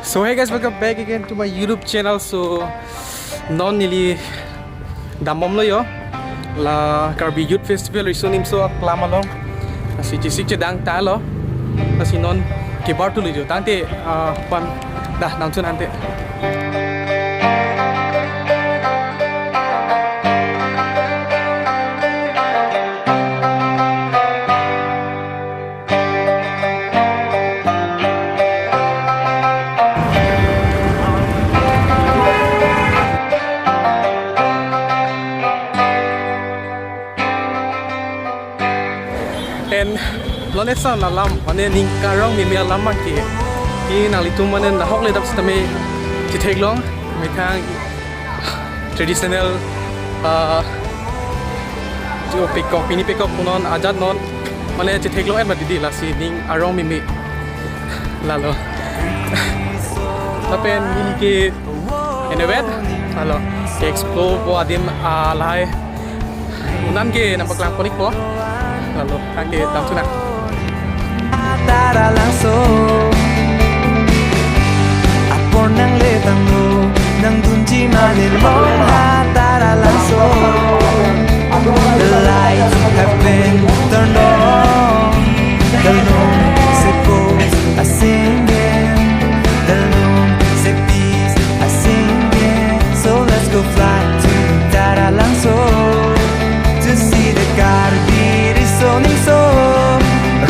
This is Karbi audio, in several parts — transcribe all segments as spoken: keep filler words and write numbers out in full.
So hey guys, welcome back again to my YouTube channel. So non neli dambomlo yo, la Karbi Youth Festival Riso Nimso aklam along. Lasi chesik chedang talo. Lasi non kebar thulo yo. Tangte, ah, pan dah namsun ante. And non eson alam, mane ning arong meme alam abangke, e nanglitum mane nahokledap sitame chetheklong, methang traditional, ah, jo pekok, pini pekok punon ajat non, mane chetheklong et mati di, lasi ning arong meme. Lalo. Lapen neli ke inutvet, lalo, ke-explore po adim, ah, lahai. Unan ke nangpaklang ponik po. Lalo, tangte damsunang. Taralangso. Apor nangletanglo, nangdunji mane long ha Taralangso. The lights have been turned on. The moon is a singing. The moon is a peace a singing. So let's go fly to Taralangso to see the Karbi Riso Nimso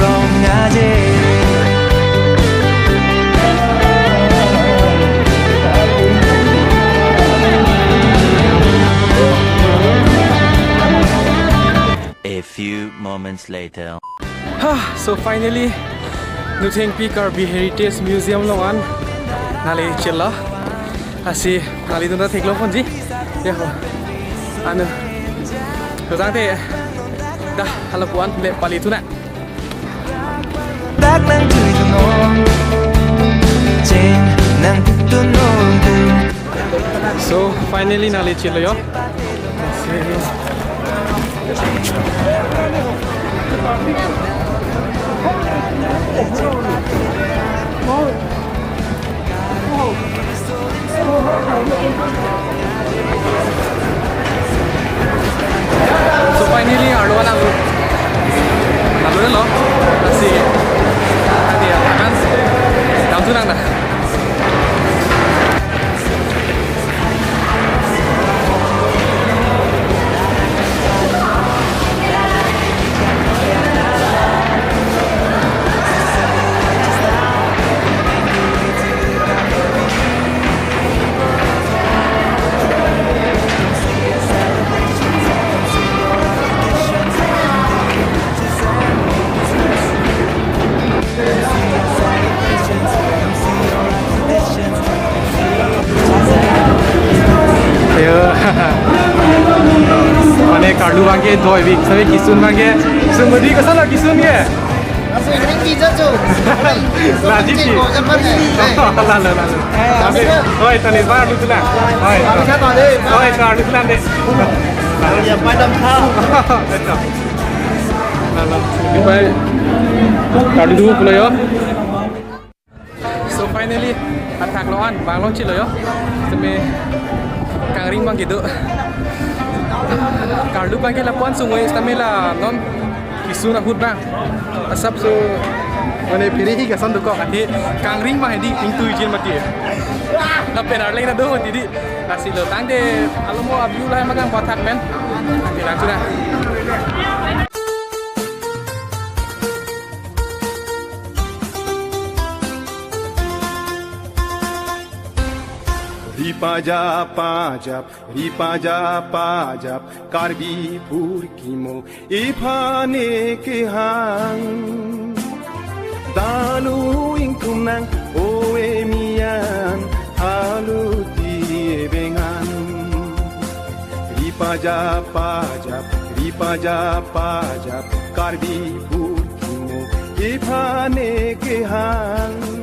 Rong Aje. A few moments later. Ha, so finally, Nothengpi Karbi Heritage Museum along an neli chelo. Lasi nanglitum ta theklong ponji. Ya ho. Anu. Tangte dah, hala puan le pali tuna. Dak nangtui dunnon, cheng nangtui dunnon. So finally neli chelo yo. So finally arlo nang arlo lo. Lasi adi akan damsunang dah. Ayo. Mane karlu abangke doi bik, sabi kisun abangke, sumudi kasala kisun ke? Laji ti. Lalo, lalo. Tapi, oi, tani ba lu tulang. Oi. Oi, karlu tulang de. Lalo. Ipai karlu du pulo yo. So finally, athak lo an, bang long chelo yo. Seme kangring abang kedo. Karlu abangke lapu-an sungoi sitame la non kisun ahut abang. Asapso mane piri hi kason dokok, athe kangring abang hedi ingtui jin mati. Lapen arleng na do mati di. Lasi lo tangte alomo abiu lahai magang bathak pen. Tangte langsung na. Ri pajap pajap, ri pajap pajap, Karbi phurkimo iphan ne kehang. Dalu ingthum nang o emian, alu ti ebengan. Ri pajap pajap, ri pajap pajap, Karbi phurkimo iphan ne kehang.